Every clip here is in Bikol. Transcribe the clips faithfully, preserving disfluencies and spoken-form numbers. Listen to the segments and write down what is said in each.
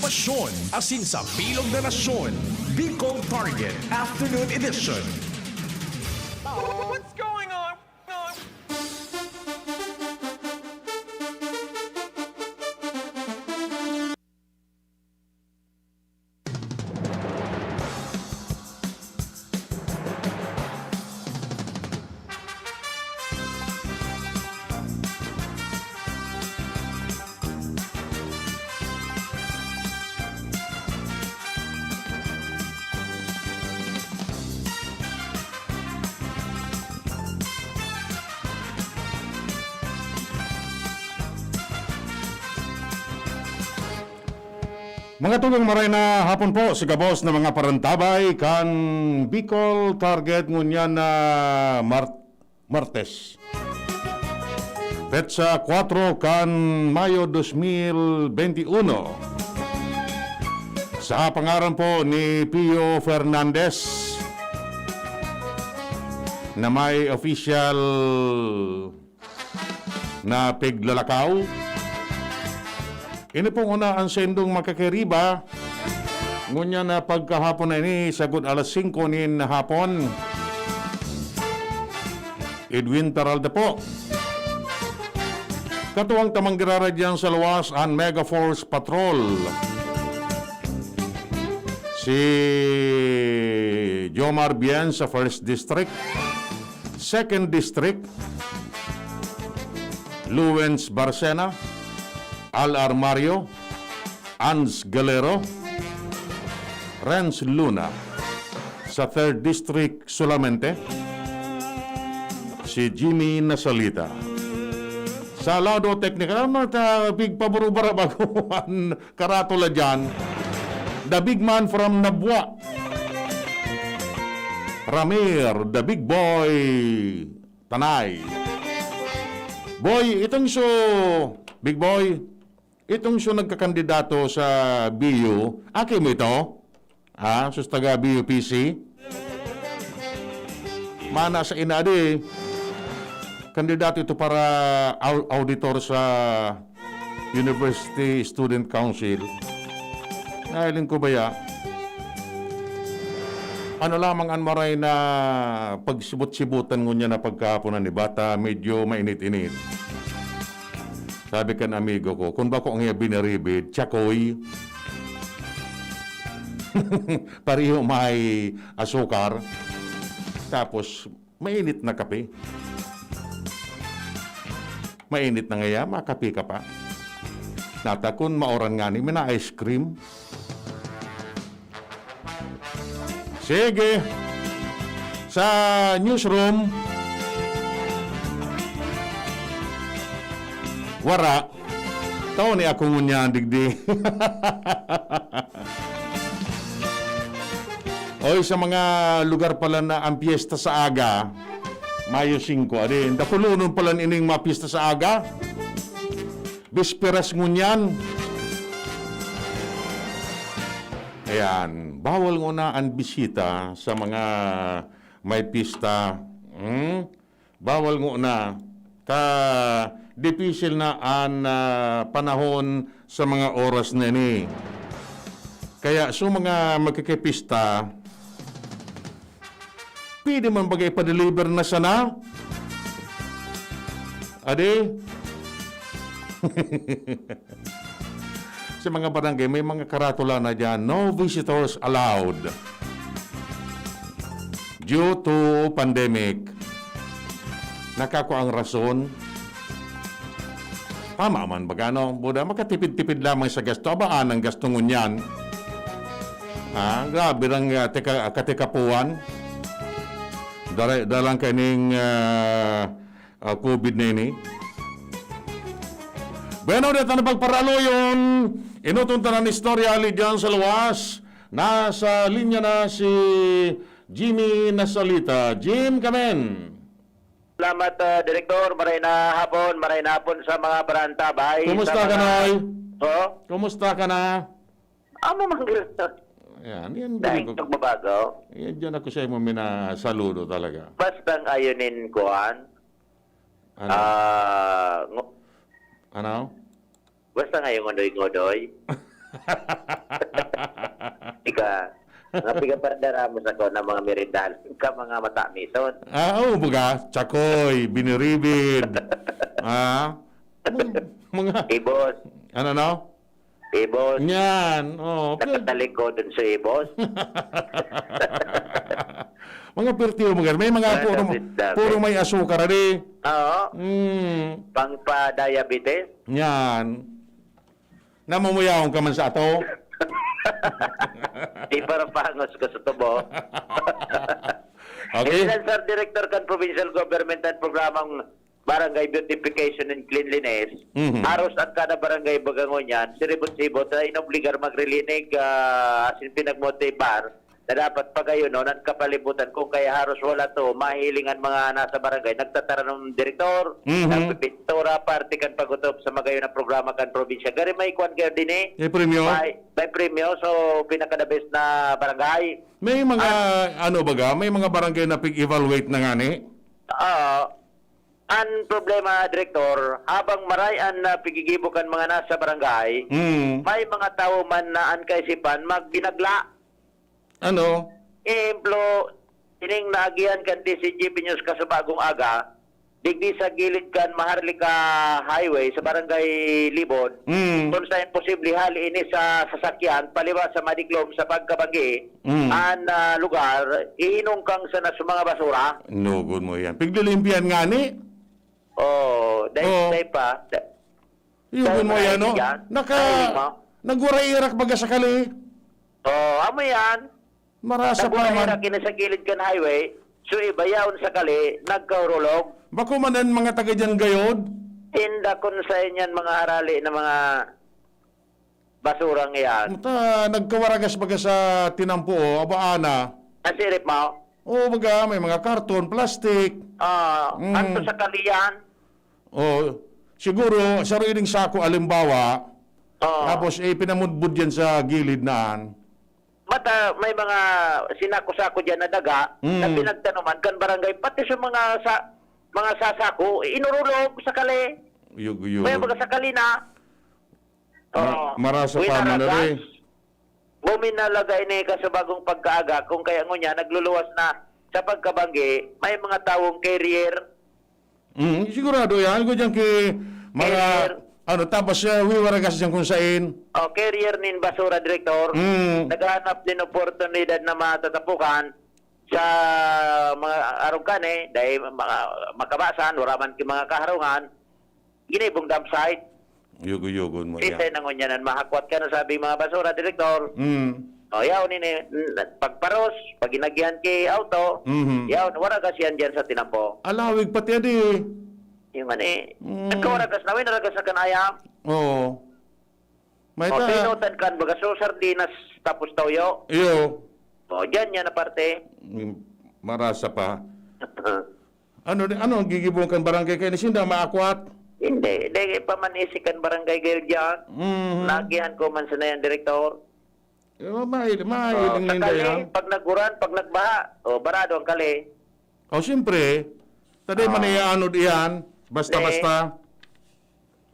Pasyon, asin sa bilog na nasyon. Bicol Target Afternoon Edition. What's going on? Mga tugang, maray na hapon po sa gabos na mga parantabay kan Bicol Target ngunyan na Mar-, Martes. Petsa kwatro kan Mayo dos mil benti uno. Sa pangaran po ni Pio Fernandez na may official na piglalakaw. Ini pong una ang sendong makakiriba. Ngunyan na pagkahapon na ini, sagod alas singko nin hapon. Edwin Peralta po. Katuwang tamang girara dyan sa luwas, ang Mega Force Patrol. Si Jomar Bien sa First District. Second District, Luwens Barcena, Al Armario, Ans Galero, Renz Luna. Sa Third District solamente, si Jimmy Nasalita. Sa lado teknikal, ano ta, big paburubara bago an karatula diyan. The big man from Nabua. Ramir, the big boy. Tanay. Boy, itong so, big boy, itong so nagkakandidato sa B U, aki mo ito? Ha? Sus taga B U P C? Mana sa inadi, kandidato ito para au-, auditor sa University Student Council. Nahiling ko ba ya? Ano lamang an maray na pagsibot-sibotan ngunyan na pagkahapon ni Bata, medyo mainit-init. Sabi kan amigo ko, "Kung bako ang iya biniribid, tiyakoy." Pareho may asukar. Tapos, mainit na kape. Mainit na ngaya, makape ka pa. Nata kun maoran ngani, mina ice cream. Sige. Sa newsroom, wara. Tao ni ako ngunyan, digdi. Oy, sa mga lugar pala na ang piyesta sa aga, Mayo singko, adi, dakulonon pala ining mga piyesta sa aga. Bisperas ngunyan. Ayan, bawal nguna ang bisita sa mga may pista. Hmm? Bawal nguna. Ta dipisil na an, ah, panahon sa mga oras na ini. Kaya sa mga magkikipista, pwede man baga ipa-deliver na sana? Adi? Sa mga barangay, may mga karatula na diyan, "No visitors allowed." Due to pandemic, nakakua ang rason. Tama man baga, no? Buda, makatipid-tipid lamang sa gasto. Abaan ang gasto ngunyan. Ah, grabe lang, ah, teka, katikapuan. Dara-, dalang kaning, ah, ah, covid na ini. Bueno, dito na pagparaloyon. Inuton ta na ni istorya, ali diyan sa luwas. Nasa linya na si Jimmy Nasalita. Jim, kamen. Salamat, ah, Direktor. Maray na hapon, maray na hapon sa mga barantabay, Kumusta sa ka, mga Noy? Oh? Kumusta ka na? Amo man, Direktor. Yan, yan, Dahil gini ko. Nagbabago. Yan, diyan ako sa imo minasaludo talaga. Basta ang ayunin, kuan. Ano? Ah, ngo- Ano? Basta ngayong ngodoy-ngodoy. Mga pigapardaramos ako ng mga merindahan ka mga matamison. Ah, oo, baga, chakoy, biniribid. Ah, mga, mga, Ibos, ano, no? ibos. Yan, oh. Nakatalikod dun sa ibos. Mga pertiyo, mga, may mga Mga puro, dapit-dapit. puro may asukar, adi. Oo, Hmm, pang pa-diabetes. yan. Namumuyahon ka man sa ato. Di para pangos ko sa tubo. Okay? Bilang Sir Director kan Provincial Government and Programang Barangay Beautification and Cleanliness, Mhm. haros ang kada barangay bagangon yan, siribot-sibot na inobligar magrilinig, ah, asin pinagmotibar na dapat pagayonon ang kapalibutan kung kaya haros wala to mahiling ang mga nasa barangay. Nagtataram ng direktor, Mhm. nagpipintura, parte kan pag-utop sa magayon na programa kan probinsya. Gari may kwan kayo din eh. May premyo? May, may premyo, so pinaka the best na barangay. May mga, ano baga, may mga barangay na pig-evaluate na nga ni? Ah, ang problema, Direktor, habang maray an ah, pigigibo kan mga nasa barangay, Hmm. may mga tawo man na an kaisipan magbinagla. Ano? Ehemplo, ining naagihan kan D C G B News kasubagong aga, digdi sa gilid kan Maharlika Highway sa Barangay Libon, Hmm. kung sa imposible hali ini sa sasakyan, paliwa sa Madiklom sa pagkabanggi, Hmm. an ah, lugar, ihinungkang sa nas mga basura. Nugon mo yan. Piglilimpian nga ni? Oh, dahil Oo. dahil pa. Da- Yugon mo Dahil yan, no? yan. Naka, Dahil mo. nagwaray-irak baga sa kali. Oh, amo yan. Marasa pa man. Nagwaray-irak ini sa gilid kan highway. So, iba yaon sa kali, nagkahurulog. Bako man ang mga taga dyan gayod. Inda kun sa inyan mga harali na mga basurang iyan. Muta, nagkawaragas baga sa tinampo, oh, aba ana. Nasirip mo? Oo, baga, may mga karton, plastic. Ah, Mm. Anto sa kali yan? Oh, siguro, saro ining sako, alimbawa, Oh. tapos eh, pinamudbud yan sa gilid naan. Mata, may mga sinako-sako dyan na daga Mm. na pinagtanuman kan barangay, pati sa mga sa mga sasako, inurulog sa kali. Yug, yug. May mga sa kali na. Ma- Oo. marasa Uy, pa man na naragas. rin. Buminalaga ini ka sa bagong pagkaaga, kung kaya ngunyan, nagluluwas na sa pagkabanggi, may mga tawong carrier. Mm, sigurado yan. Kung dyan ki mga, Carrier. ano, tapos uh, wiwaragas dyan kung sain. O, carrier nin basura, Direktor. Mm. Naghahanap din oportunidad na matatapukan sa mga arog kan eh, dahil mga makabasan, wala man ki mga kaharungan, ginibong dump site. Yugo-yugon mo yan. Sisay na ngunyan ang mahakwat ka na sabi mga basura, Direktor. Mm. O, yaon ini, pagparos, pag inagihan ki auto, Mhm. yaon, waragas yan dyan sa tinampo. Alawig pati adi. Yung ano eh, Mm. nagkawaragas na, winaragas na kan ayam. Oo. May O, ta- pinutan kan, baga, so, sardinas, tapos toyo. Iyo. O, dyan yan na parte. Mm, marasa pa. Ano, ano ang gigibong kan barangay kayo? Sinda maakwat? Hindi, hindi pa man isikan barangay kayo dyan. Mm. Nagihan ko man sa na yan, Direktor. Eh, mail, mail, Oh, hindi sa kali, yan. Pag naguran, pag nagbaha, o, barado ang kali. O, siyempre. Taday man Ah. iyaanod iyan. Basta-basta.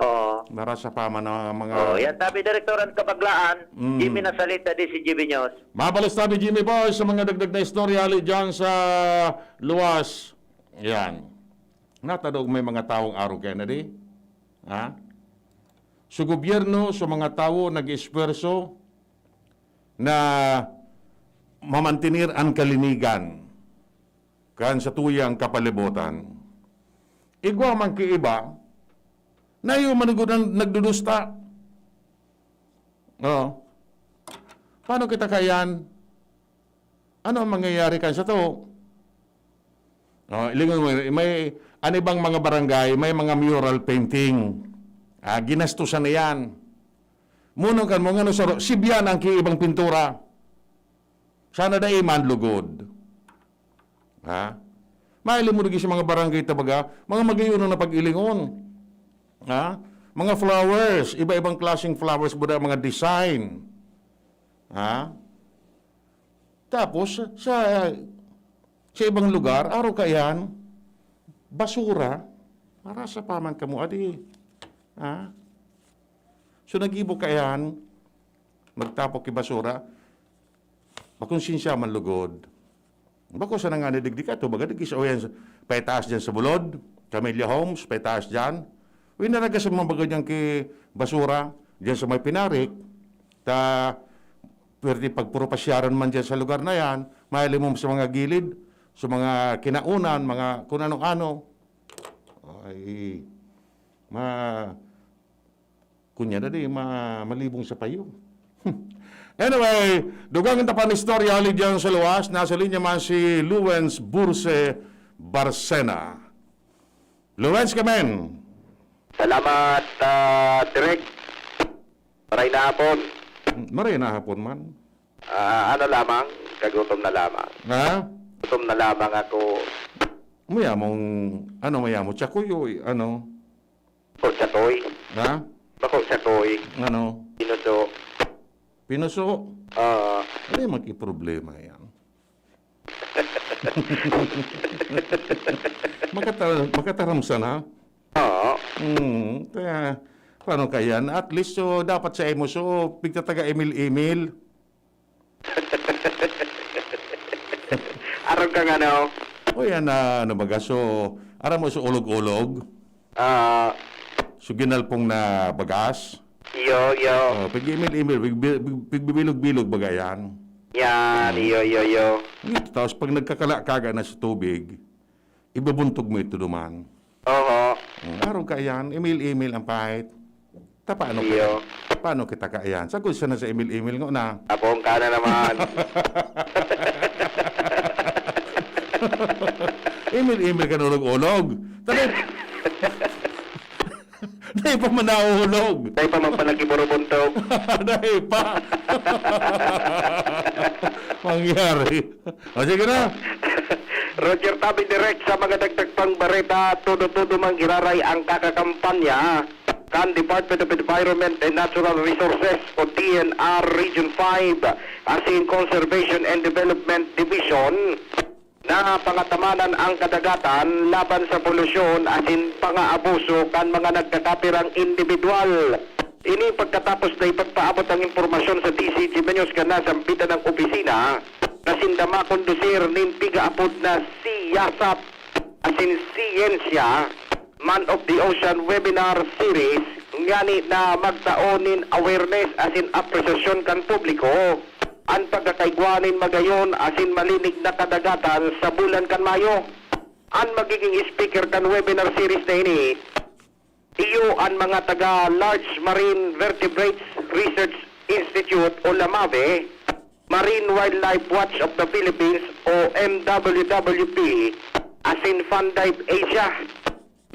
Oo. Marasa pa man ang mga... Oh, yan tabi, Direktor, ang kabaglaan. Mm. Jimmy Nasalita, D C G B News. Mabalos tabi, Jimmy Boy, sa mga dagdag na istorya, hali dyan sa luwas. Yan. Natadog may mga taong araw kaya na di. Ha? So, gobyerno, so mga tao nag-esfuerzo na mamantinir ang kalinigan kan sa tuyang kapalibutan. Igwa man ki iba, na iyo manugod ang nagdudusta. Oh. Paano kita kayan? Ano ang mangyayari kan sa to? Oh, ilingon mo, may, ano ibang mga barangay, may mga mural painting. Ah, ginastusan na yan. Munong kan mo, ngano sa ro-, sibyan ang kiibang pintura. Sana dai man lugod. Ha? Mahiling mo lagi sa mga barangay tabaga, mga magayon na pag-ilingon. Ha? Mga flowers, iba-ibang klaseng flowers, buda mga design. Ha? Tapos, sa, sa ibang lugar, araw ka yan, basura, marasa pa man kamo, adi. Ha? So, nagibo ka yan, magtapok ki basura, Makonsensya man lugod. Bako sana nga ni digdi ka, to baga digdi sa uyan, sa, paitaas dyan sa Bulod, Camellia Homes, paitaas dyan. Uy, naragas ang mga baga dyan ki basura, dyan sa may Pinarik. Ta, pwerte pagpurupasyaran man dyan sa lugar na yan, mahiling mo sa mga gilid, sa mga kinaunan, mga kung ano-ano. Ay, ma, kunya na di, ma, malibong sa payo. Anyway, dugang ta pan istorya, hali dyan sa luwas, nasa linya man si Luwens Burse Barcena. Luwens, kamen. Salamat, ah, Direk. Maray na hapon. Maray na hapon man. Ah, ano lamang, kagutom na lamang. Ha? Gutom na lamang ako. Maya mong, ano, maya mo, tsakuyoy, ano? Bako tsakoy. Ha? Bako tsakoy. Ano? Pinuso. Pinuso? Oo. Ano yung magkiproblema yan? Makata-, makataram sana? Oo. Hmm, kaya, paano kaya? At least, so, dapat sa imo, so, pigtataga email-email. Arog kang ano? O yan na, ano baga, so, aram mo, so, ulog-ulog? Ah. So, ginalpong na bagas? Iyo, iyo. Oh, pag-email-email, pag-, pag-, pagbibilog-bilog baga yan. Yan, iyo, iyo, iyo. Ito, tapos pag nagkakala-kaga na sa tubig, ibabuntog mo ito duman. Oho. Hmm, arog ka yan, email-email ang pahit. Ta, paano Iyo. Kita, paano kita ka yan? Sagol siya na sa email-email nga na. Abong ka na naman. Email-email ka na ulog-ulog. Tabi, dahil pa man nahulog. Dahil pa man pala kiburubuntog. Dahil pa. Mangyari. O, sige na. Roger Tabi, Direk, sa mga dagdag pang bareta, todo-todo man giraray ang kakakampanya kan Department of Environment and Natural Resources o D N R Region five, asin Conservation and Development Division, na pangatamanan ang kadagatan laban sa polusyon asin pangaabuso kan mga nagkakapirang indibidwal. Ini pagkatapos na ipagpaabot ang impormasyon sa D C G News kan nasambitan na opisina na sinda makondusir nin pigaapod na Siyasat asin Siyensya Man of the Ocean Webinar Series ngani na magtao nin awareness asin apresasyon kan publiko an pagkakaigwa nin magayon asin malinig na kadagatan sa bulan kan Mayo. An magiging speaker kan webinar series na ini, iyo an mga taga Large Marine Vertebrates Research Institute o LAMAVE, Marine Wildlife Watch of the Philippines o M W W P, asin Fundive Asia.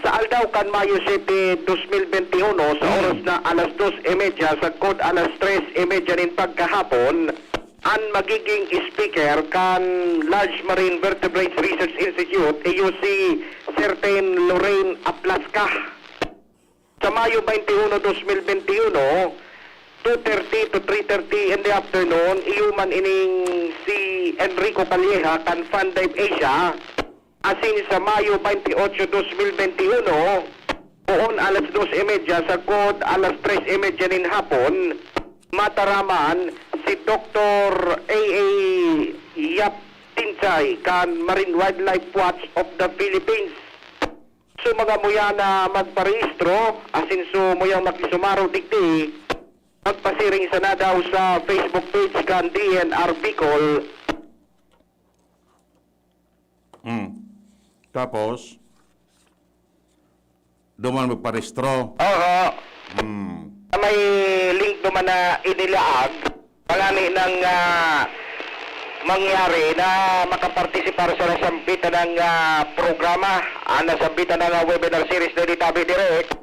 Sa aldaw kan Mayo siyete, dos mil bente uno, sa Hmm. oras na alas dos y media, sagkod alas tres y media nin pagkahapon, an magiging speaker kan Large Marine Vertebrates Research Institute iyo si Certain Lorraine Aplasca. Sa Mayo twenty-one, dos mil twenty-one, two thirty to three thirty in the afternoon, iyo man ining si Enrico Calleja kan Fundive Asia. Asin sa Mayo twenty-eight, dos mil twenty-one, poon alas dos y media sagkod alas tres y media nin hapon, mataraman si Doktor A A Yap Tinchay kan Marine Wildlife Watch of the Philippines. So, mga muya na magparehistro, asin so muyang makisumaro digdi, magpasiring sana daw sa Facebook page kan D N R Bicol. Hmm. Tapos, duman magparehistro. Oho. Hmm. May link duman na inilaag, pangani nang, ah, mangyari na makapartisipar sa nasambitan ng, ah, programa, ang nasambitan ng, ah, webinar series na di tabi direct.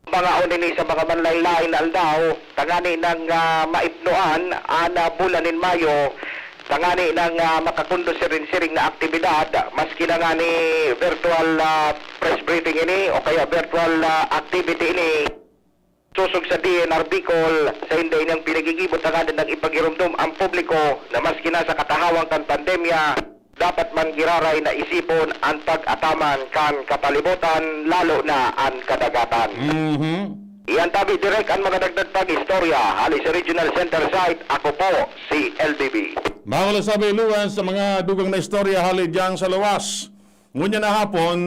Mga onini sa mga manlain-lain na aldaw, tangani nang, ah, maipnoan an, ah, bulan nin Mayo, tangani nang, ah, makakondusir nin siring na aktibidad, maski na ngani virtual, ah, press briefing ini o kaya virtual, ah, activity ini. Sosog sa D N R Bicol, sa inday niyang pinagigibot tangani nang ipagiromdom ang publiko na maski na sa katahawang kan pandemya, dapat man giraray na isipon an pag-ataman kan kapalibotan, lalo na an kadagatan. Mhm. Iyan tabi direk an mga dagdag pang istorya hali sa Regional Center Site. Ako po si L B B. Mga kalusabi, luwas sa mga dugang na istorya hali diyan sa luwas. Ngunyan na hapon,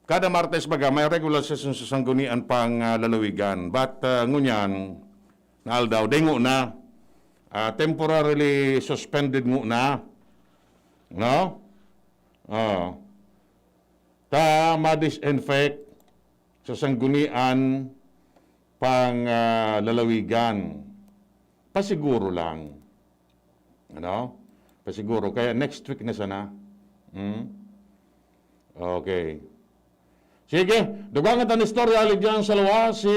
kada Martes baga, may regular session sa Sanggunian pang, ah, Lalawigan. But, ah, ngunyan, na aldaw, dengo na. Ah, temporarily suspended nguna. No? Oh. Ta ma-disinfect sa Sanggunian pang, ah, Lalawigan. Pasiguro lang. Ano? Pasiguro. Kaya next week na sana. Hmm? Okay. Sige, dugangan ta an istorya, hali diyan sa luwas, si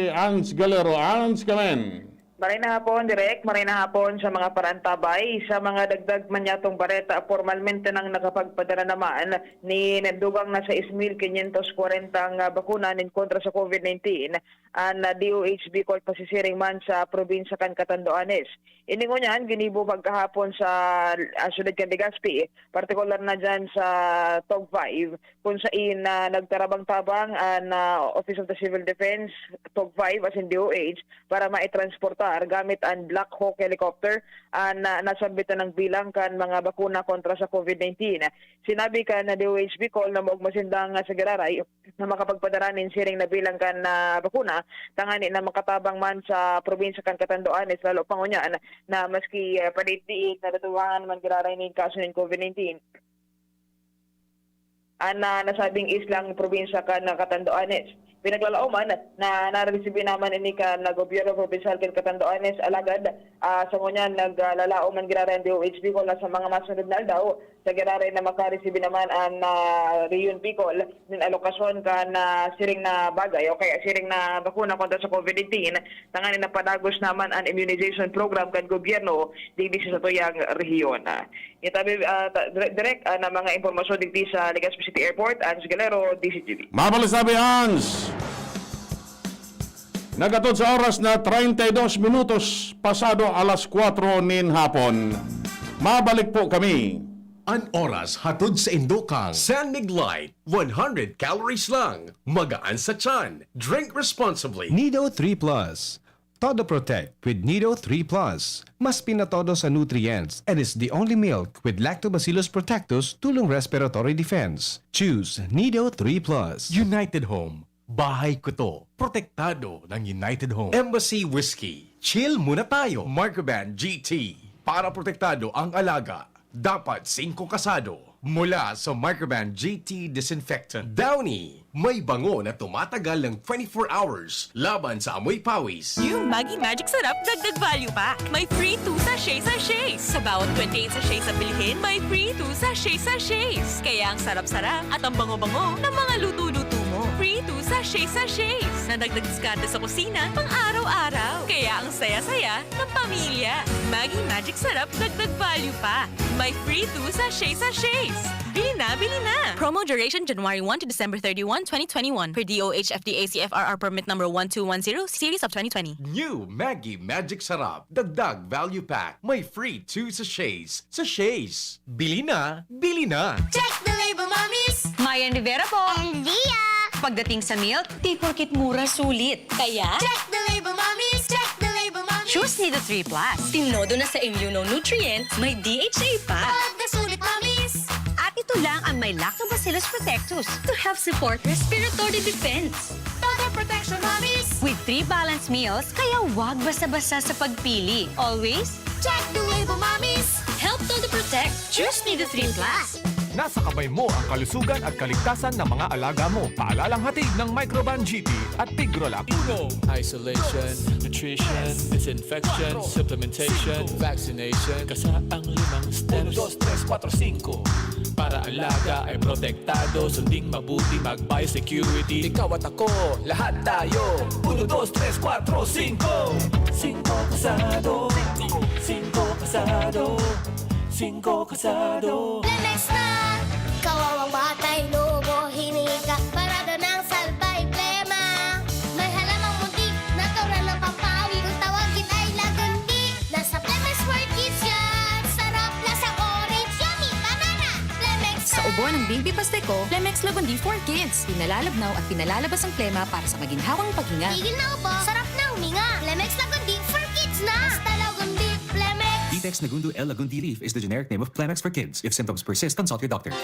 Ans Galero. Ans, kamen. Maray na hapon, Direk. Maray na hapon sa mga parantabay. Sa mga dagdag man niyatong bareta, pormalmente nang nakapagpadara naman nin dugang na sais mil quinientos kwarenta nga bakuna nin kontra sa COVID nineteen an, ah, D O H Bicol pasisiring man sa probinsya kan Catanduanes. Ini ngunyan ginibo pagkahapon sa, ah, siyudad kan Legazpi, partikular na diyan sa Tog five, kun sain, ah, nagtarabang-tabang an, ah, Office of the Civil Defense, Tog five, asin D O H para maitransportar gamit an Black Hawk helicopter an, ah, nasambit na nang bilang kan mga bakuna kontra sa COVID nineteen. Sinabi kan D O H Bicol na maogma sindang, ah, sa giraray na makapagpadara nin siring na bilang kan, ah, bakuna, tangani na makatabang man sa probinsya kan Catanduanes, lalo pa ngunyan na maski, ah, padiit-diit nadudugangan man giraray nin kaso nin COVID nineteen an, ah, nasabing islang probinsya kan Catanduanes. Pinaglalaoman na naresibi naman ini kan gobyerno probinsyal kan Catanduanes, alagad, ah, sa ngunyan naglalaom man giraray an D O H Bicol na sa mga masunod na aldaw, sa giraray na makaresibi naman an, ah, Rehiyon Bicol nin alokasyon kan, ah, siring na bagay o kaya siring na bakuna kontra sa COVID nineteen, tanganing napadagos naman an immunization program kan gobyerno digdi sa satuyang rehiyon. Itabi, ah, ta-, dire-, direk, ah, na mga impormasyon digdi sa Legazpi City Airport, Ans Galero, D Z T V. Mabalik sabi, Ans! Naghatod sa oras na treinta y dos minutos pasado alas kwatro nin hapon. Mabalik po kami. An oras hatod sa indokang San Mig Light, one hundred calories lang. Magaan sa tiyan. Drink responsibly. Nido three Plus. Todo Protect with Nido three Plus. Mas pinatodo sa nutrients and is the only milk with Lactobacillus protectus, tulong respiratory defense. Choose Nido three Plus. United Home. Bahay ko to. Protektado ng United Home. Embassy Whiskey. Chill muna tayo. Microban G T. Para protektado ang alaga, dapat singko kasado. Mula sa Microban G T Disinfectant. Downy. May bango na tumatagal ng twenty-four hours laban sa amoy pawis. New Maggi Magic Sarap Dagdag Value Pack. May free two sachet-sachets. Sa bawat twenty-eight sachets na bilhin, may free two sachet-sachets. Kaya ang sarap-sarap at ang bango-bango ng mga luto-luto mo. Free two sachet-sachets. Na dagdag diskarte sa kusina, pang araw-araw. Kaya ang saya-saya ng pamilya. Maggi Magic Sarap Dagdag Value Pack. May free two sachet-sachets. Bili na, bili na! Promo duration January one to December thirty-one, twenty twenty-one. Per D O H F D A C F R R permit number one two one zero, series of twenty twenty. New Maggi Magic Sarap Dagdag Value Pack. May free two sachets. Sachets. Bili na, bili na! Check the label, mommies! Mayan Rivera po! And Lia! Pagdating sa milk, di porket mura, sulit. Kaya? Check the label, mommies! Check the label, mommies! Choose Nido three Plus. Tinodo na sa immunonutrient, may D H A pa. Pag nasulit, mommies! At ito lang ang may Lactobacillus protectus to help support respiratory defense. Todo protection, mommies! With three balanced meals, kaya wag basta-basta sa pagpili. Always check the label, mommies! Help Todo Protect. Choose Nido three Plus. Nasa kamay mo ang kalusugan at kaligtasan ng mga alaga mo. Paalalang hatid ng Microban G T at Tigrolac. Uno. Isolation, nutrition, disinfection, supplementation, vaccination. Kasa ang limang steps. Uno, dos, tres, kwatro, singko. Para alaga ay protektado, sunding mabuti, mag-biosecurity. Ikaw at ako, lahat tayo. Uno, dos, tres, kwatro, singko. Singko kasado. Singko kasado. Singko kasado. Lemex na! Kawawang batay, lobo, hinika, parada ng salbay, plema. May halamang muntik, natural na pampawi. Kung tawagin ay lagundi, nasa Lemex World Kids yan. Sarap, lasang orange, yummy, banana. Lemex na! Sa Gawa ng Baby Pasteco, Flemex Lagundi for Kids. Pinalalabnaw at pinalalabas ang plema para sa maginhawang paghinga. Tigil na ubo, sarap na huminga. Flemex Lagundi for Kids na! Basta Lagundi, Flemex! Ditex Negundo L Lagundi leaf is the generic name of Flemex for Kids. If symptoms persist, consult your doctor.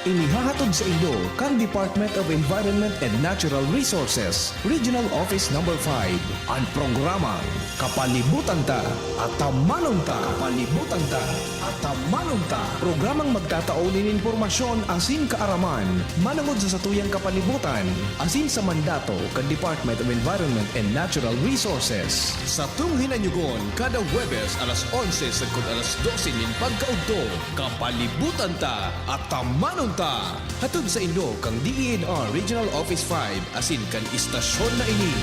Inihahatod sa inyo kan Department of Environment and Natural Resources, Regional Office Number five, an programang Kapalibutan Ta, Atamanon Ta. Kapalibutan Ta, Atamanon Ta. Programang magtatao nin impormasyon asin kaaraman manongod sa satuyang kapalibutan asin sa mandato kan Department of Environment and Natural Resources. Satong hinanyugon kada Huwebes alas onse sagkod alas dose nin pagkaudto. Kapalibutan Ta, Atamanon Ta. Hatod sa inyo kan D E N R Regional Office five asin kan istasyon na ini.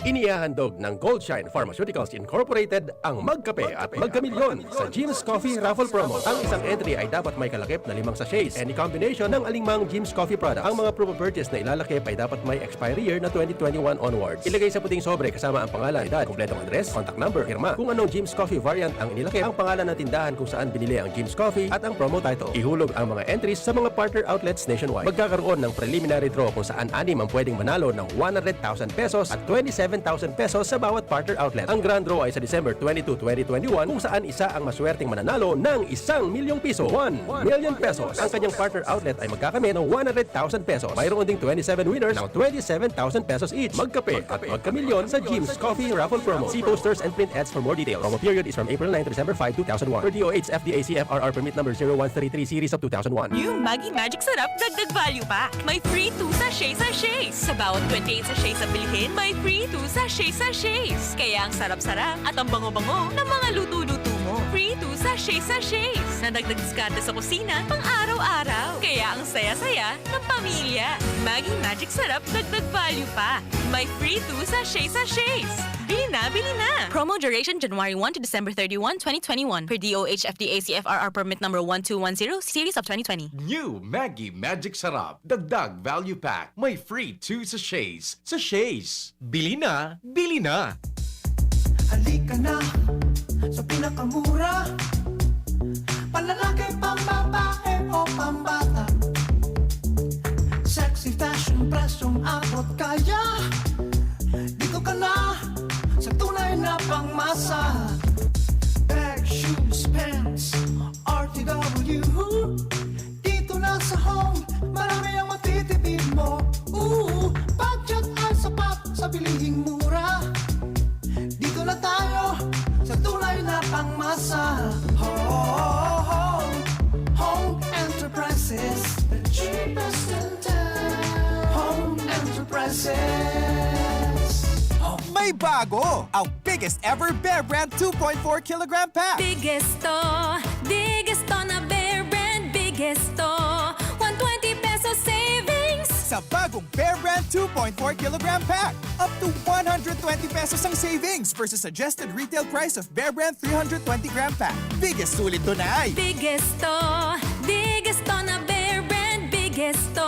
Inihahandog ng Goldshine Pharmaceuticals Incorporated ang Magkape at Magkamilyon sa Jim's Coffee Raffle Promo. Ang isang entry ay dapat may kalakip na limang sachets, any combination ng alingmang Jim's Coffee products. Ang mga proof of purchase na ilalakip ay dapat may expiry year na twenty twenty-one onwards. Ilagay sa puting sobre kasama ang pangalan, edad, kompletong address, contact number, pirma. Kung anong Jim's Coffee variant ang inilakip, ang pangalan ng tindahan kung saan binili ang Jim's Coffee at ang promo title. Ihulog ang mga entries sa mga partner outlets nationwide. Magkakaroon ng preliminary draw kung saan anim ang pwedeng manalo ng one hundred thousand pesos at twenty-seven thousand pesos sa bawat partner outlet. Ang grand draw ay sa December twenty-two, twenty twenty-one, kung saan isa ang maswerteng mananalo ng isang milyong piso, one million pesos. Ang kanyang partner outlet ay magkakamit ng one hundred thousand pesos. Mayroon ding twenty-seven winners ng twenty-seven thousand pesos each. Magkape at magkamilyon sa Jim's Coffee Raffle Promo. See posters and print ads for more details. Promo period is from April nine to December five, two thousand one. Per D O H F D A C F R R Permit Number zero one three three Series of two thousand one. New Maggi Magic Sarap Dagdag Value Pack. May free two sachet sachets. Sa bawat twenty-eight sachets na bilhin, may free two sachet sachets. Kaya ang sarap-sarap at ang bango-bango ng mga luto-luto mo. Free two sachet sachets. Nadagdag diskarte sa kusina pang araw-araw. Kaya ang saya-saya ng pamilya. Maggi Magic Sarap Dagdag Value Pack. May free two sachet sachets. Bili na, bili na! Promo duration January one to December thirty-one, twenty twenty-one, per D O H F D A C F R R Permit Number one two one zero, Series of twenty twenty. New Maggi Magic Sarap Dagdag Value Pack. May free two sachets. Sachets! Bili na, bili na! Halika na sa pinakamura. Panlalaki, pambabae o pambata. Sexy fashion, presyong abot kaya. Dito ka na sa tunay na pangmasa. Bag, shoes, pants, R T W. Dito na sa Home, marami ang matitipid mo. Ooh, budget ay sapat sa bilihing mura. Dito na tayo sa tunay na pangmasa. Home, Home Enterprises, the cheapest in town. Home Enterprises. Home. May bago! Ang biggest ever Bear Brand two point four kilogram pack. Biggest to, biggest to na Bear Brand, biggest to. One twenty peso savings. Sa bagong Bear Brand two point four kilogram pack, up to one hundred twenty pesos ang savings versus suggested retail price of Bear Brand three hundred twenty gram pack. Biggest sulit to na ay. Biggest to, biggest to na Bear Brand, biggest to.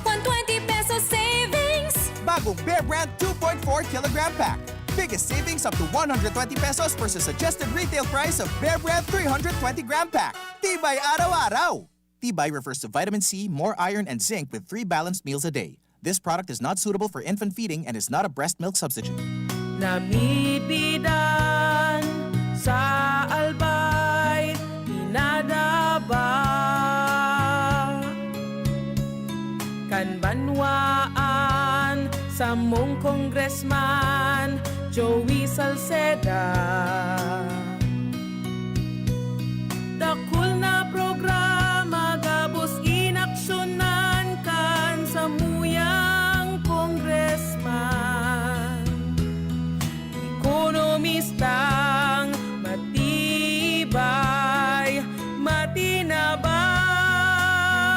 One twenty peso savings. Bagong Bear Brand two point four kilogram pack. Biggest savings up to one hundred twenty pesos versus suggested retail price of Bear Brand three hundred twenty gram pack. Tibay araw-araw! Tibay refers to vitamin C, more iron, and zinc with three balanced meals a day. This product is not suitable for infant feeding and is not a breast milk substitute. Namidbidan sa Albay, pinadaba kan banwaan samong Congressman Joey Salceda. Dakul na programa gabos inaksyonan kan samuyang Congressman. Ekonomistang matibay, matinabang.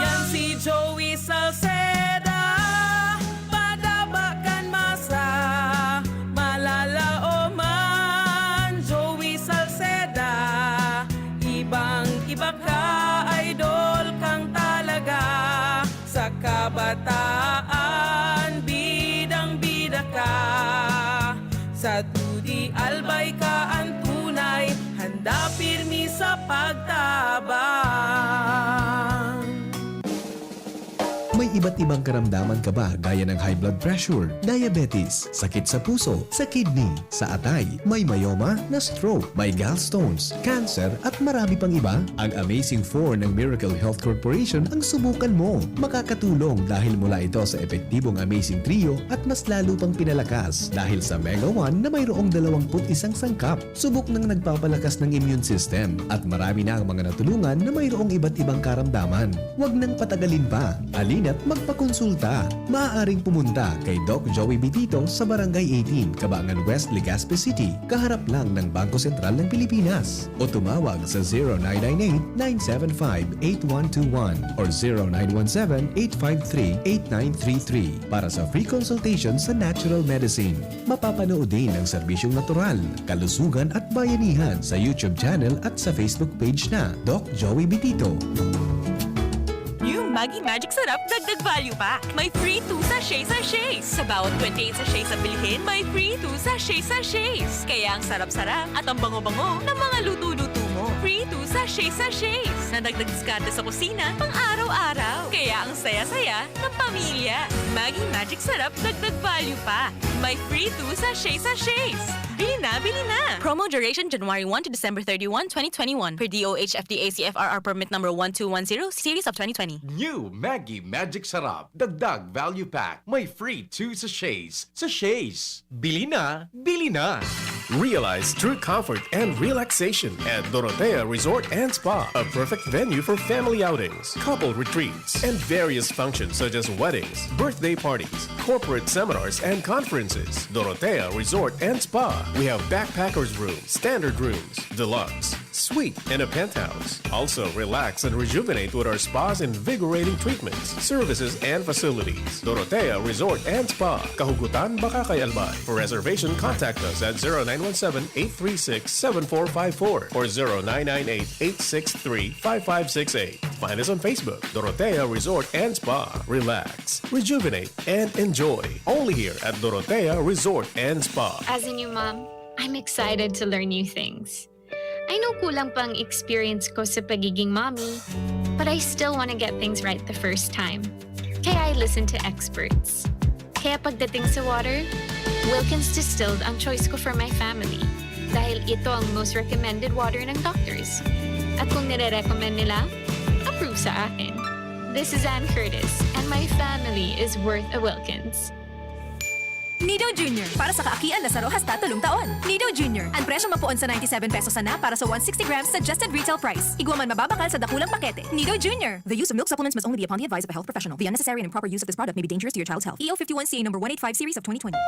Yan si Joey Salceda, padaba kan masa, malalaoman. Joey Salceda, ibang-iba ka, idol kang talaga. Sa kabataan, bidang-bida ka. Sa dudi, Albay ka an tunay, handa Dapirmi sa pagtabang. May iba't ibang karamdaman ka ba, gaya ng high blood pressure, diabetes, sakit sa puso, sa kidney, sa atay, may myoma, na-stroke, may gallstones, cancer, at marami pang iba? Ang Amazing Four ng Miracle Health Corporation ang subukan mo. Makakatulong dahil mula ito sa epektibong Amazing Trio at mas lalo pang pinalakas dahil sa Mega One na mayroong dalawampu't isang sangkap. Subok ng nagpapalakas ng immune system at marami na ang mga natulungan na mayroong iba't ibang karamdaman. Huwag nang patagalin pa. Halina't magpakonsulta. Maaaring pumunta kay Doc Joey Bitito sa Barangay eighteen, Cabangan West, Legazpi City, kaharap lang ng Bangko Sentral ng Pilipinas. O tumawag sa zero nine nine eight, nine seven five, eight one two one or zero nine one seven, eight five three, eight nine three three para sa free consultation sa natural medicine. Mapapanood din ang serbisyong natural, kalusugan at bayanihan sa YouTube channel at sa Facebook page na Doc Joey Bitito. New Maggi Magic Sarap Dagdag Value Pack. May free two sachet sachets. Sa bawat twenty-eight sachets na bilhin, may free two sachet sachets. Kaya ang sarap-sarap at ang bango-bango ng mga luto-luto mo. Free two sachet sachets. Nadagdag diskarte sa kusina, pang araw-araw. Kaya ang saya-saya ng pamilya. Maggi Magic Sarap Dagdag Value Pack. May free two sachet sachets. Bili na, bili na! Promo duration January one to December thirty-one, twenty twenty-one, per D O H F D A C F R R permit number one two one zero, series of twenty twenty. New Maggi Magic Sarap Dagdag Value Pack. May free two sachets. Sachets. Bili na, bili na! Realize true comfort and relaxation at Dorotea Resort and Spa, a perfect venue for family outings, couple retreats, and various functions such as weddings, birthday parties, corporate seminars, and conferences. Dorotea Resort and Spa. We have backpackers room, standard rooms, deluxe, suite, and a penthouse. Also, relax and rejuvenate with our spa's invigorating treatments, services, and facilities. Dorotea Resort and Spa. Kahugutan, Bacacay, Albay. For reservation, contact us at zero nine one seven, eight three six, seven four five four or zero nine nine eight, eight six three, five five six eight. Find us on Facebook, Dorotea Resort and Spa. Relax, rejuvenate, and enjoy. Only here at Dorotea Resort and Spa. As a new mom, I'm excited to learn new things. I know kulang pa ang experience ko sa pagiging mommy, but I still want to get things right the first time. Kaya I listen to experts. Kaya pagdating sa water, Wilkins Distilled ang choice ko for my family dahil ito ang most recommended water ng doctors. At kung nire-recommend nila, approve sa akin. This is Ann Curtis, and my family is worth a Wilkins. Nido Junior, para sa kaakian na saro hasta tolong taon. Nido Junior, ang presyong mapoon sa ninety-seven pesos sana para sa one sixty grams suggested retail price. Igwa man mababakal sa dakulang pakete. Nido Junior. The use of milk supplements must only be upon the advice of a health professional. The unnecessary and improper use of this product may be dangerous to your child's health. E O fifty-one C number one eight five series of twenty twenty.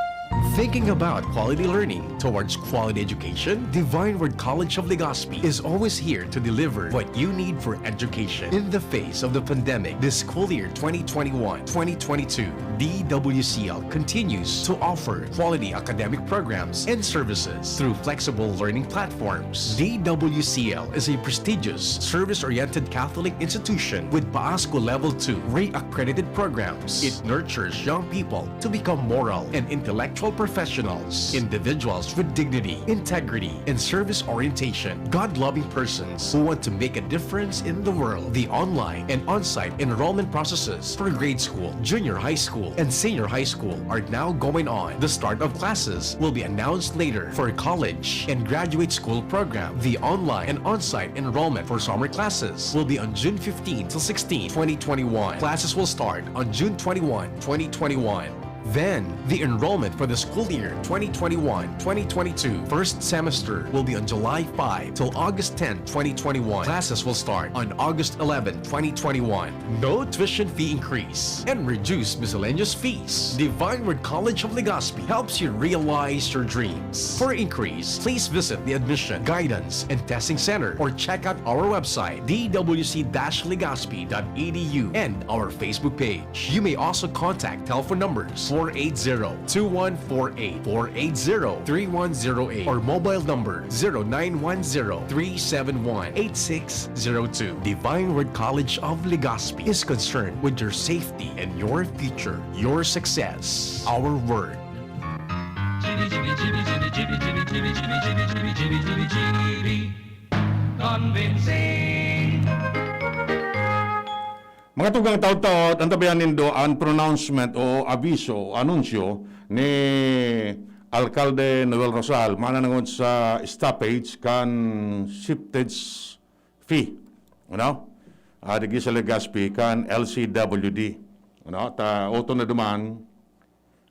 Thinking about quality learning towards quality education? Divine Word College of Legazpi is always here to deliver what you need for education. In the face of the pandemic, this school year twenty twenty-one, twenty twenty-two, D W C L continues to offer quality academic programs and services through flexible learning platforms. D W C L is a prestigious, service-oriented Catholic institution with PAASCO Level two re-accredited programs. It nurtures young people to become moral and intellectual professionals, individuals with dignity, integrity, and service orientation, God-loving persons who want to make a difference in the world. The online and on-site enrollment processes for grade school, junior high school, and senior high school are now going on. The start of classes will be announced later. For college and graduate school program, the online and on-site enrollment for summer classes will be on June fifteen to sixteen, twenty twenty-one. Classes will start on June twenty-one, twenty twenty-one. Then, the enrollment for the school year twenty twenty-one, twenty twenty-two first semester will be on July five till August ten, twenty twenty-one. Classes will start on August eleven, twenty twenty-one. No tuition fee increase and reduced miscellaneous fees. Divine Word College of Legazpi helps you realize your dreams. For inquiries, please visit the admission, guidance, and testing center or check out our website, D W C dash legazpi dot E D U, and our Facebook page. You may also contact telephone numbers four eight zero, two one four eight, four eight zero, three one zero eight, or mobile number zero nine one zero, three seven one, eight six zero two. Divine Word College of Legazpi is concerned with your safety and your future, your success. Our word. Convincing. Mga tugang taod-taod, antabayan nindo an pronouncement o abiso o anunsyo ni Alkalde Noel Rosal mananangod sa stoppage kan seepage fee, ano? Ah, digdi sa Legazpi kan L C W D. Ano? Ta, oto na duman,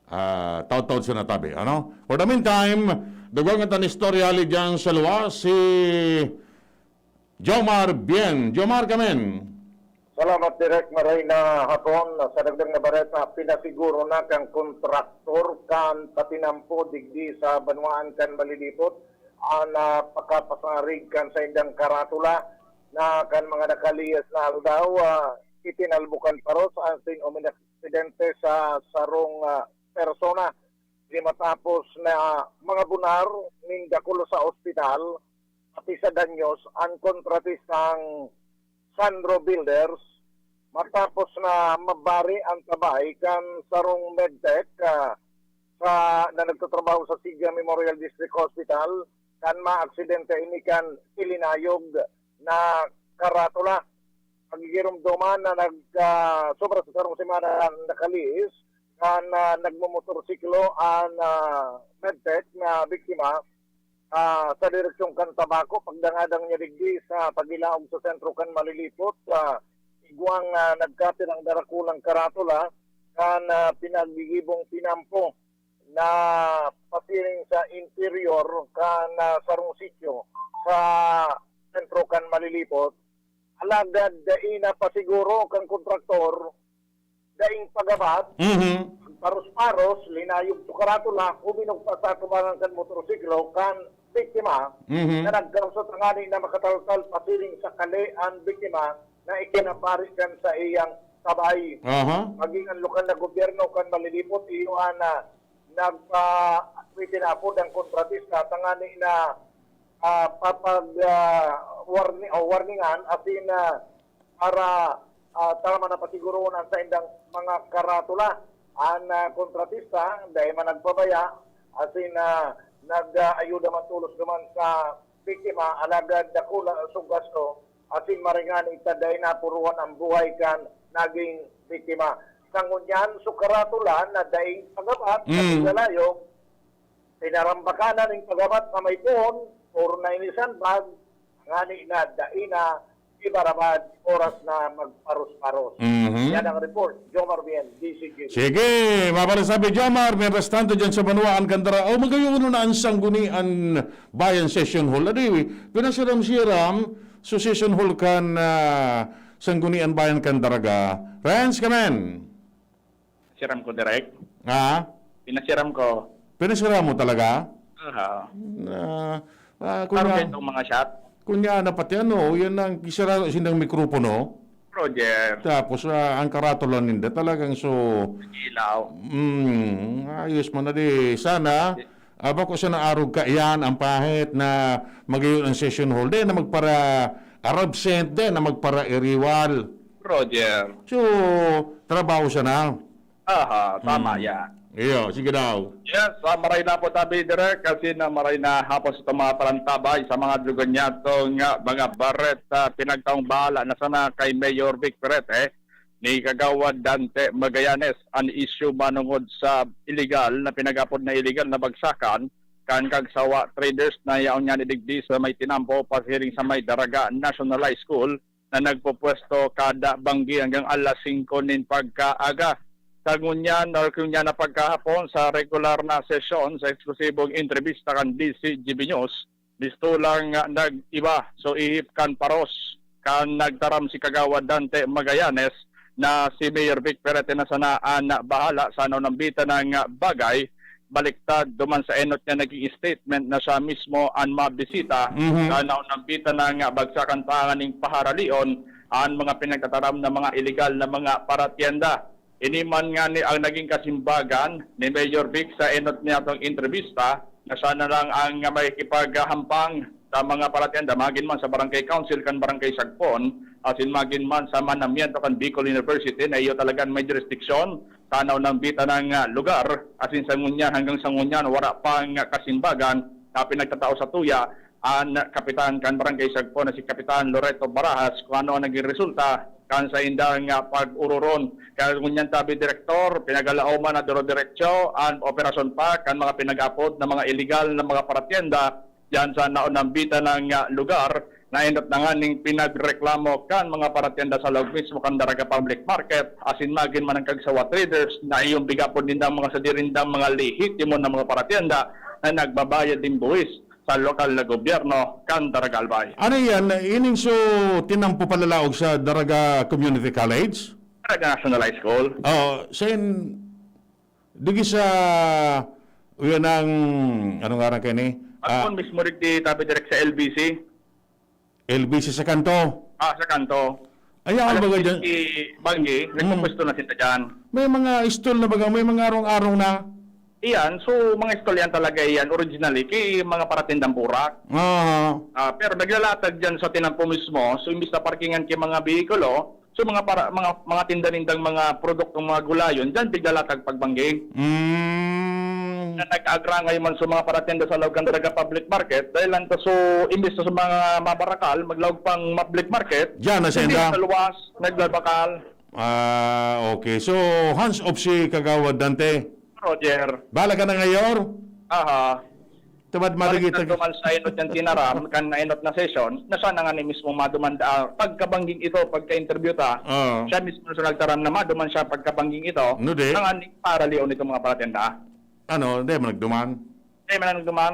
ah, taod-taod sa natabi, ano? For the meantime, dugang at an istorya, Lidian sa luwas, si Jomar Bien. Jomar, kamen. Salamat, Direk. Maray na hapon. Sa dagdag na bareta, pinasiguro na kan kontraktor kan patinampo digdi sa banwaan kan Malilipot an, ah, pagkapasarig kan saindang karatula na kan mga nakalihis na aldaw, ah, itinalbokan paros asin umiaksidente sa sarong, ah, persona. Di matapos na mga bunar nin dakul sa ospital, pati sa danyos an kontratistang Sandro Builders matapos na mabari an tabay kan sarong medtech, ah, sa, na nagtatrabaho sa Siga Memorial District Hospital kan maaksidente ini kan ilinayog na karatula. Pagigiromdoman na nag, ah, sobra sa sarong semana an nakalihis kan, ah, nagmomotorsiklo an, ah, medtech na biktima, ah, sa direksyon kan Tabaco. Pagdangadang niya digdi sa paghilaog sa sentro kan Malilipot, ah, igwang, ah, nagkapirang darakulang karatula kan, ah, pinaggigibong tinampo na pasiring sa interior kan, ah, sarong sitio sa sentro kan Malilipot. Alagad dai na pasiguro kan kontraktor, daing pagabat, Mhm. paros-paros, linayog sa karatula, huminugpa sa atubangan kan motorsiklo kan biktima Mhm. na nagkausa tangani na makataltal pasiring sa kali an biktima na ikinabari kan sa iyang tabay. Aha. Maging ang lokal na gobyerno kan Malilipot, iyo an, ah, nagpa-, itinapod ang kontratista tangani na, ah, papag, ah, warni-, o warningan asin, ah, para, ah, tama na pasiguroon ang saindang mga karatula. An, ah, kontratista, dai man nagpabaya, asin, ah, nag-ayuda man tolos duman sa biktima, alagad dakula sa gasto, asin maray ngani ta dai napuruhan ang buhay kan naging biktima. Sa ngunyan, so karatula na daing pagabat sa Mm. paglalayog, pinarambakan na ning pagabat sa may puhon, puro na ini sandbag, ngani na dai na ibarabad, oras na magparos-paros. Mhm. Yan ang report. Jomar Bien, D C G. Sige, maparesabi, Jomar. Mientras tanto, dyan sa banwaan kan Daraga, o magayon na an Sanggunian Bayan Session Hall. Adi, pinasiram-siram, so session hall kan, ah, Sanggunian Bayan kan Daraga. Renz, kamen. Siram ko, Direk. Ha? Pinasiram ko. Pinasiram mo talaga? Aha. Na, ah, Parang kunya, itong mga shot. kunya na pati ano, yan ang kisira sindang mikropono. Roger. Tapos, ah, ang karatula ninda talagang so, Ilaw. mm, ayos man na di. Sana, ah, bako sana arog ka yan, ang pahit na magayon ang session hall. Di na magpara Arab Saint, di na magpara Iriwal. Roger. So, trabaho sana. Aha, tama Hmm. yan. Iyo, sige daw. Yes, ah, maray na po tabi, Direk, kasi na maray na hapon sa mga parantabay sa mga lugar niya itong, ah, mga baret, ah, pinagtaong bahala na sana kay Mayor Vic Perete ni Kagawad Dante Magallanes an issue manungod sa illegal na pinag-apod na illegal na bagsakan kan kagsawa traders na yaon niya digdi sa may tinampo pasiring sa may Daraga National High School na nagpupwesto kada banggi hanggang alas singko nin pagkaaga. Sa ngunyan, or ngunyan na pagkahapon, sa regular na sesyon sa eksklusibong entrebista kan D C G B News, bisto lang nga nag-iba. So, ihip kan paros, kan nagtaram si Kagawad Dante Magallanes na si Mayor Vic Perete na sana an bahala sa naunambitan ng bagay, baliktad duman sa enot niya naging statement na siya mismo an mabisita Mhm. sa naunambitan na nga bagsakan tanganing paharalion an mga pinagtataram na mga illegal na mga paratienda. Ini man ngani ang naging kasimbagan ni Mayor Vic sa enot niyatong entrevista na siya na lang ang makikipaghampang sa mga paratienda, magin man sa Barangay Council kan Barangay Sagpon, asin magin man sa manamiento kan Bicol University na iyo talagan may jurisdiksyon sa naunambitan na lugar, asin sa ngunyan hanggang sa ngunyan wala pang kasimbagan na pinagtatao sa tuya an kapitan kan Barangay Sagpon na si Kapitan Loreto Barajas kung ano ang naging resulta kan saindang, ah, pag-ururon. Kaya ngunyan tabi, Direktor, pinagalaoman na diro-diretso an operasyon pa kan mga pinag-apod na mga iligal na mga paratyenda diyan sa naunambitan ng, ah, lugar na enot na nganing pinagreklamo kan mga paratyenda sa laog mismo kan Daraga Public Market, asin magin man ang Kagsawa Traders na iyong bigapon nindang mga sadiri nindang mga lehitimo na mga paratyenda na nagbabayad nin buwis sa lokal na gobyerno kan Daraga, Albay. Ano yan? Ining so tinampo palalaog sa Daraga Community College? Daraga National High School. Oo, sen, digi sa, uyan ang, ano nga rin kayo ni? Ah, Ako mismo rin di tabi direct sa L B C. L B C sa kanto. Ah, sa kanto. Ay, ang Alam baga mo, dyan. Si Banggi, Mm. nagpapwesto na sila dyan. May mga stall na baga, may mga arong-arong na. Iyan, so mga stall yan talaga yan, originally, kay mga paratindang burak. Ah. Ah, pero naglalatag dyan sa tinampo mismo, so imbis na parkingan kay mga behikulo, so mga para, mga, mga tinda nindang mga produktong mga gulayon, dyan tiglalatag pagbanggi. Mm. Na nag-aagrangay man sa mga paratenda sa laog kan Daraga Public Market, dahil lang ta so, imbis na sa mga mabarakal, maglaog pang public market, Diyan na siya, hindi da? Sa luwas, nagbabakal. Ah, okay. So, hands off si Kagawad Dante. Roger. Bala ka na ngayon? Aha. Tabad Balik madagitag. Na duman sa inot niyang tinaram, kan nainot na session, na siya na nga ni mismo maduman da, pagkabangging ito, pagka-interview ta, Oo. siya mismo na nagtaram na maduman siya pagkabangging ito, No, di. Ang aning paralion nitong mga paratenda. Ano, hindi mo nagduman? Hindi man nagduman.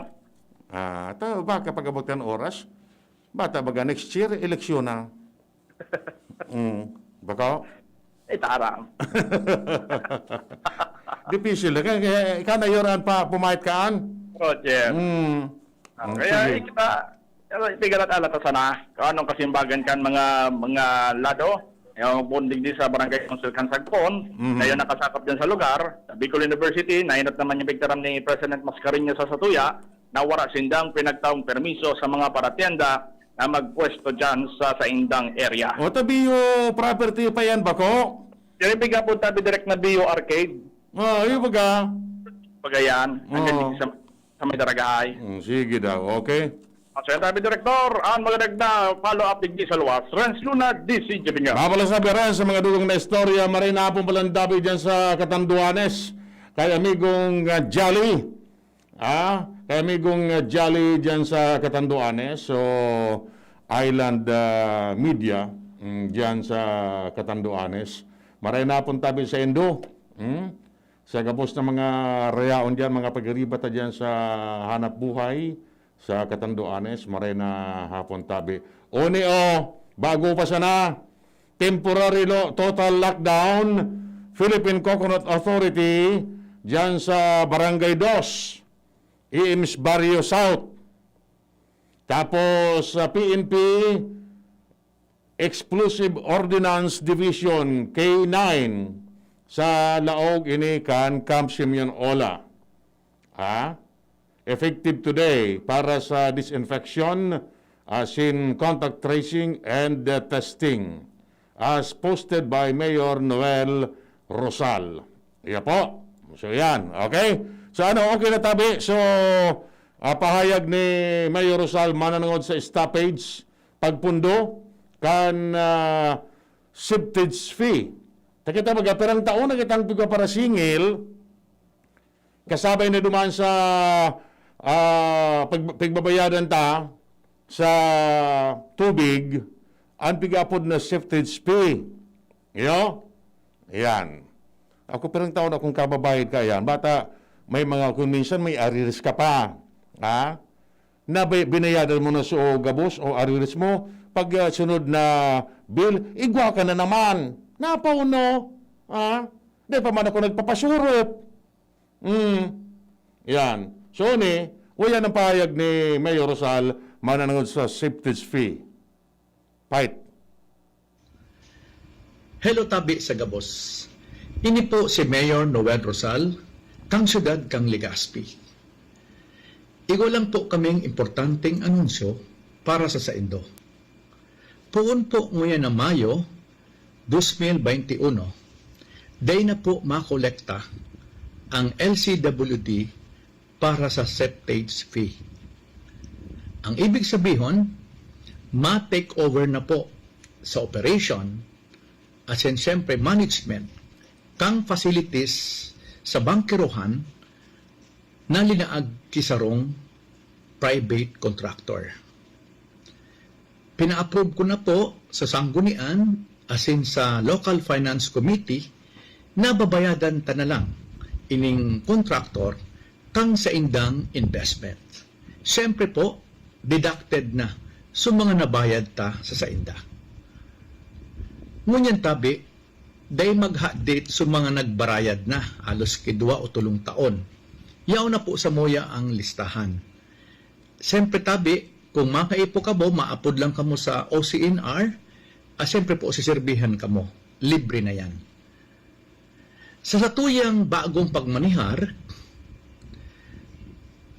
Ah, ito, baka pag-abot ng oras, bata baga next year, eleksyon na. Mm. Bako? Itaram. Difícil na. Kaya, kaya ikaw na, Yoran, pa, pumahit kaan? Roger. Mm. Ah, Mm, kaya sige. Kita, pero tigalat-alat sana kung anong kasimbagan kan mga, mga lado. Yung bonding din sa Barangay Council kan Sagpon, Mhm. Ngayon nakasakop din sa lugar, sa Bicol University, nainot naman yung pigtaram ni President Mascareño sa Satuya, na wala sindang pinagtaong permiso sa mga paratienda na magpwesto dyan sa saindang area. O, ta Bio property pa yan, bako? Diri piga po tabi direct na Bio Arcade. Ah, iyo baga. Pagayan, ang Oo. Galing sa, sa may Daragahay. Mm, sige daw, okay. At sa tabi, Direktor, ang magandang na follow-up digdi sa luwas. Renz Luna, D C Jibinga. Mabalas na, Beren, sa mga dugong na istorya, maray na hapon palang dabi dyan sa Catanduanes. Kay amigong, ah, Jolly. Ah, kay amigong, ah, Jolly dyan sa Catanduanes. So, Island, ah, Media, mm, dyan sa Catanduanes. Maray na hapon tabi sa Indo. Hmm? Sa gabos na mga rayaon dyan, mga pagiriba ta dyan sa hanap buhay, sa Catanduanes, maray na hapon tabi. Uni o, bago pa sana, temporary lo-, total lockdown, Philippine Coconut Authority, dyan sa Barangay Dos, E M's Barrio South. Tapos, sa P N P, Explosive Ordnance Division, K nine, sa laog ini kan Camp Simeon Ola. Ha? Effective today para sa disinfection, asin contact tracing and, uh, testing, as posted by Mayor Noel Rosal. Iya po. So, yan. Okay? So, ano, okay na tabi. So, ah, pahayag ni Mayor Rosal mananangod sa stoppage, pagpundo, kan, ah, septage fee. Ta kita, magapirang taon na kitang pigpaparasingil, kasabay na duman sa, ah, pag-, pigbabayadan ta sa tubig, ang pigapod na septage fee. Iyo? Ayan. Ako, pirang taon akong kababayad ka, ayan. Bata, may mga, kung minsan may arrears ka pa. Ha? Na bi-, binayadan mo na so gabos o arrears mo, pag, ah, sunod na bill, igwa ka na naman. Napauno. Ha? Di pa man ako nagpapasurop. Hmm. Yan. So, ni, wa yan ang pahayag ni Mayor Rosal, mananangod sa septage fee. Fight. Hello, tabi sa gabos. Ini po si Mayor Noel Rosal, kang siyudad kang Legazpi. Igwa lang po kaming importanteng anunsyo para sa saindo. Poon po nguyan na Mayo dos mil baynte uno, dai na po makolekta ang L C W D para sa septage fee. Ang ibig sabihon, ma-take over na po sa operation, asin siyempre management, kang facilities sa bangkerohan na linaag ki sarong private contractor. Pina-approve ko na po sa sanggunian asin sa Local Finance Committee na babayadan ta na lang ining contractor kang saindang investment. Siyempre po, deducted na sa mga nabayad ta sa sainda. Ngunyan tabi, dai magha-date sa mga nagbarayad na, halos ki duwa o tolong taon. Yaon na po samuya ang listahan. Siyempre tabi, kung makaipo kamo, maapod lang kamo sa O C N R, ah, siyempre po, siserbihan kamo. Libre na yan. Sa satuyang bagong pagmanihar,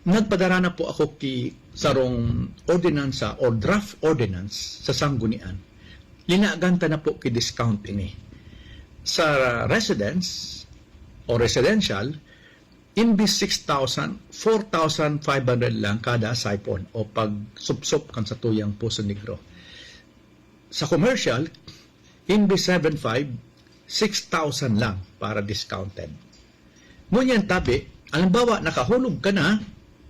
nagpadara na po ako ki sarong ordinansa o draft ordinance sa sanggunian. Linagan ta na po ki discount ini. Sa residence o residential, imbis six thousand, four thousand five hundred lang kada siphon o pagsupsop kan satuyang Poso Negro. Sa commercial, imbis seven five, six thousand lang para discounted. Ngunyan tabi, halimbawa, nakahulog ka na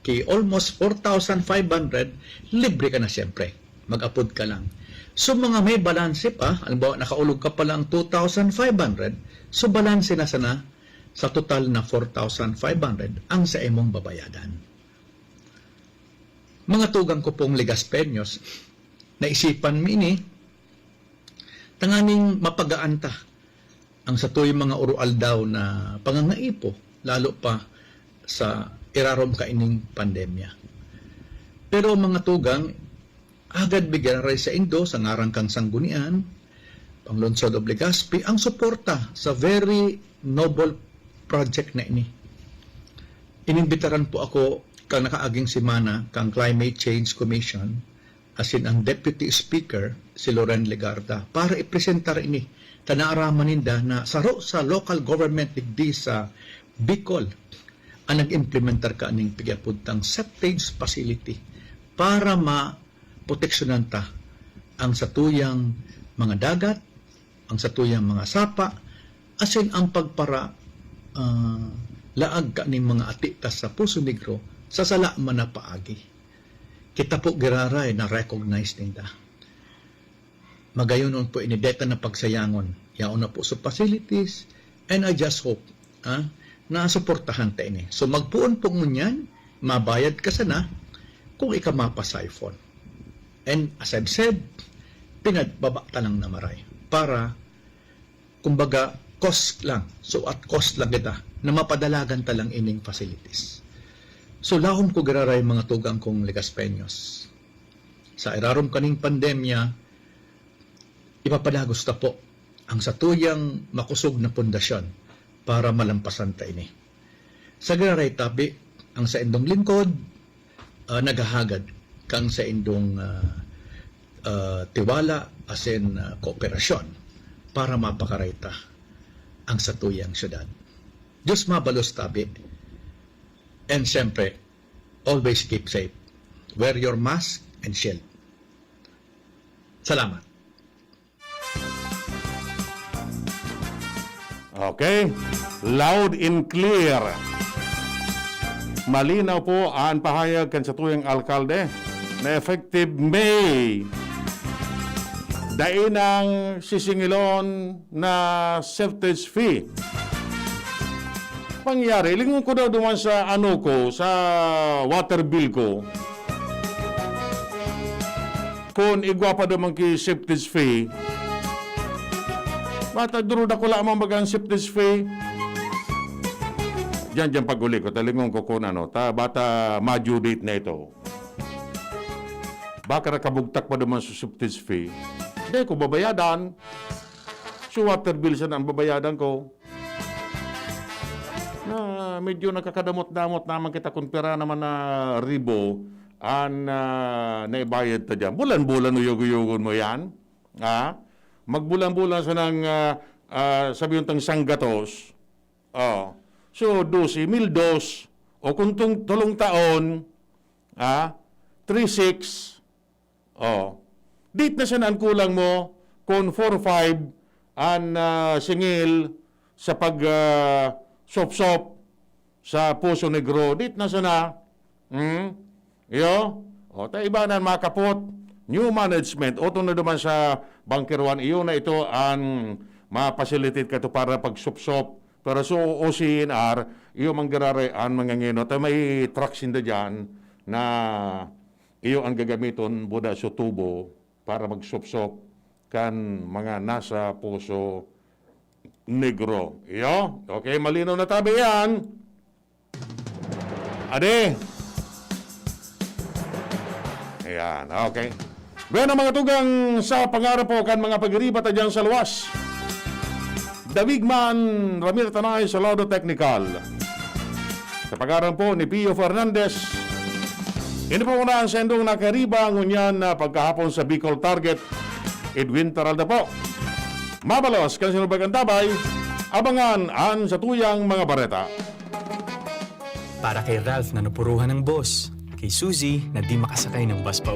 ki almost four thousand five hundred, libre ka na siyempre. Mag-apod ka lang. So, mga may balanse pa, halimbawa, nakaulog ka pa lang two thousand five hundred, so balanse na sana sa total na four thousand five hundred ang sa imong babayadan. Mga tugang ko pong Legaspeños, naisipan mi ini tanganing mapagaan ta ang satoy mga uroaldaw na pangangaipo, lalo pa sa irarom kaining pandemya. Pero mga tugang, agad mi giraray saindo sa ngaran kang sanggunian, Panglungsod of Legazpi, ang suporta sa very noble project na ini. Inimbitaran po ako kang nakaaging semana kang Climate Change Commission, asin ang Deputy Speaker, si Loren Legarda, para ipresentar ini ta naaraman ninda na saro sa local government digdi sa Bicol ang nag-implementar kaning pigapuntang septage facility para maproteksyonan ta ang satuyang mga dagat, ang satuyang mga sapa, asin ang pagpara, ah, laag kaning mga ati ta sa Poso Negro sa sala man na paagi. Kita po giraray na-recognize ninda. Magayon po ini, dai ta na pagsayangon. Yaon na po sa facilities, and I just hope, ah, na suportahan ta ini. So, magpoon po ngunyan, mabayad ka sana kung ika mapa-siphon. And as I've said, pinagbaba ta lang na maray para, kumbaga, cost lang. So, at cost lang kita na mapadalagan ta lang ining facilities. So, lahom ko giraray, mga tugang kong Legaspeños. Sa irarom kaning pandemya, ipapadagos ta po ang satuyang makosog na pundasyon para malampasan ta ini. Sa giraray tabi, ang saindong lingkod, ah, naghahagad kang saindong, ah, ah, tiwala asin, ah, kooperasyon para mapakaray ta ang satuyang syudad. Diyos mabalos tabi. And siyempre, always keep safe. Wear your mask and shield. Salamat. Okay. Loud and clear. Malinaw po an pahayag kan satuyang alkalde na effective May, dai nang sisingilon na septage fee. Pangyari, lingon ko daw duman sa ano ko, sa water bill ko. Kun igwa pa duman ki septage fee, bata duro dakula man baga an septage fee. Diyan, diyan pag-uli ko, talingon ko kun ano, ta, bata ma-due date na ito. Baka nakabugtak pa duman sa septage fee. Hindi ko babayadan. So, water bill sana ang babayadan ko. Na medyo nakakadamot-damot naman kita kun pira naman na ribo an, ah, naibayad ta diyan. Bulan-bulan uyog-uyogon mo yan. Ha? Magbulan-bulan sanang, ah, ah, sabi yung tang sanggatos. Oh. So, dose mil dos. O kung tung-, tulong taon, ha? three six. Oh. Dit na sana an kulang mo kung four five an, ah, singil sa pag, ah, sopsop sa Poso Negro. Dit na sana. Hmm? Iyo? O, ta iba na makapot. New management. Otong na duman sa Bunker One, iyo na ito ang ma-facilitate kato para pagsopsop. Pero so, O C N R, iyo manggararay an mga ngeno. Ta may truck sinda dyan na iyo ang gagamiton buda sa tubo para magsopsop kan mga nasa Poso Negro. Iyo? Okay, malinaw na tabi yan. Ade. Ayan, okay. Bueno, mga tugang, sa pangarap po kan mga pagiriba ta dyan sa luwas. Dawig man, Ramir Tanay sa Lado Technical. Sa pangaran po ni Pio Fernandez, ini po muna ang sendong nakariba ngunyan na pagkahapon sa Bicol Target. Edwin Taralda po. Mabalos kan sinubag ang tabay, abangan an sa tuyang mga bareta. Para kay Ralph na napuruhan ng boss, kay Suzy na di makasakay ng bus pa